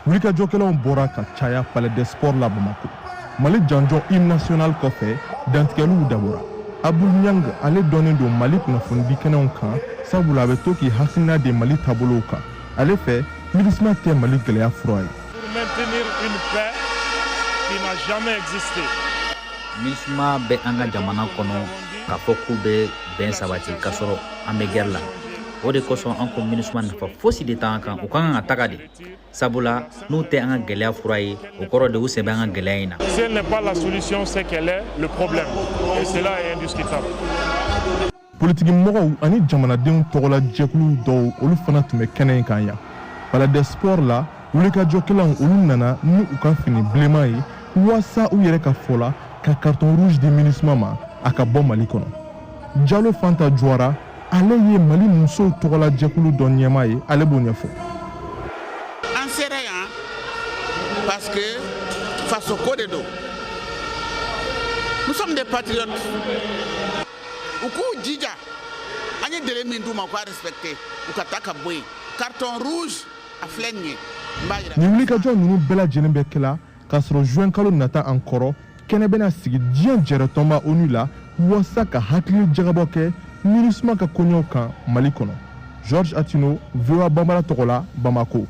Wulikajɔkɛlaw bɔra ka caya Palais des Sports la Bamako. Mali janjɔ hymne national kɔfɛ, dantigɛliw dabɔra. Abul Ɲang, ale dɔnnen don Mali kunnafonidi kɛnɛw kan, sabula a bɛ to k'i hakilina di Mali taabolow kan. Ale fɛ, MINUSMA tɛ Mali gɛlɛya fura ye. Pour maintenir une paix qui n'a jamais existé. MINUSMA bɛ an ka jamana kɔnɔ k'a fɔ k'u bɛ bɛn sabati k'a sɔrɔ an bɛ guerre la. O de kosɔn an ko MINUSMA nafa fosi de t'an kan, u ka kan ka taga de, sabula n'u tɛ an ka gɛlɛya fura ye, o kɔrɔ de u sen bɛ an ka gɛlɛya in na. Si elle n'est pas la solution, c'est qu'elle est le problème. Et cela est indiscutable. Politiki mɔgɔw ani jamanadenw tɔgɔla jɛkulu dɔw, olu fana tun bɛ kɛnɛ in kan yan Palais des Sports la. Wulikajɔkɛlaw, olu nana ni u ka fini bilenman ye waasa u yɛrɛ ka fɔ la ka carton rouge di MINUSMA ma, a ka bɔ Mali kɔnɔ. Jalo Fanta Juwara, ale ye Mali musow tɔgɔla jɛkulu dɔ ɲɛmaa ye, ale b'o ɲɛfɔ. An sera yan parce que fasoko de don. Nous sommes des patriotes. U k'u jija, an ye délai min d'u ma, u k'a respecté, u ka taa ka bɔ yen. Carton rouge, a filɛ nin ye, n b'a yira. Nin wulikajɔ ninnu bɛɛ lajɛlen bɛ kɛla k'a sɔrɔ juin kalo nata an kɔrɔ, kɛnɛ bɛna sigi diɲɛ jɛrɛtɔnba ONU la waasa ka hakili jagabɔ kɛ MINUSMA ka koɲɛw kan Mali kɔnɔ. Georges Atino, VOA Bambara tɔgɔ la, Bamako.